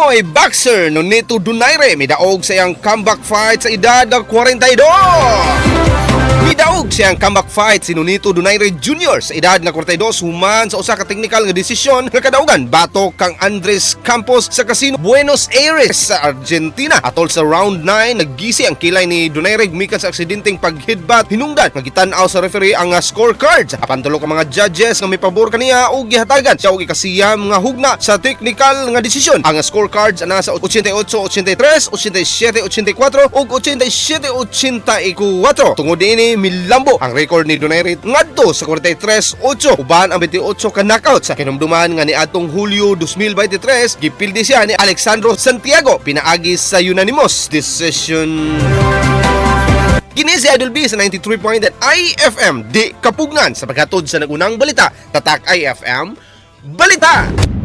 Pinoy boxer Nonito Donaire midaog sa iyang comeback fight sa edad ng 42. Midaog sa iyang comeback fight si Nonito Donaire Jr. sa edad nga 42 human sa usa ka technical nga desisyon nga kadaugan batok kang Andres Campos sa Casino Buenos Aires sa Argentina. Atol sa round 9, naggisi ang kilay ni Donaire gumikan sa aksidenteng pag-headbutt hinungdan nga gitan-aw sa referee ang scorecards. Apan tulo ka mga judges nga mipabor kaniya ug gihatagan siya og ikasiyam nga hugna sa technical nga desisyon. Ang scorecards ana sa 88-83, 87-84 ug 87-84. Tungod niini, milambo ang record ni Donaire ngadto sa 43-8 uban ang 28 ka knockouts. Sa kinumduman nga niadtong Hulyo 2023, gipildi siya ni Alexandro Santiago pinaagi sa unanimous decision. Kini si Idol B sa 93.9 IFM, di kapugnan sa paghatod sa nagunang balita. Tatak IFM, Balita!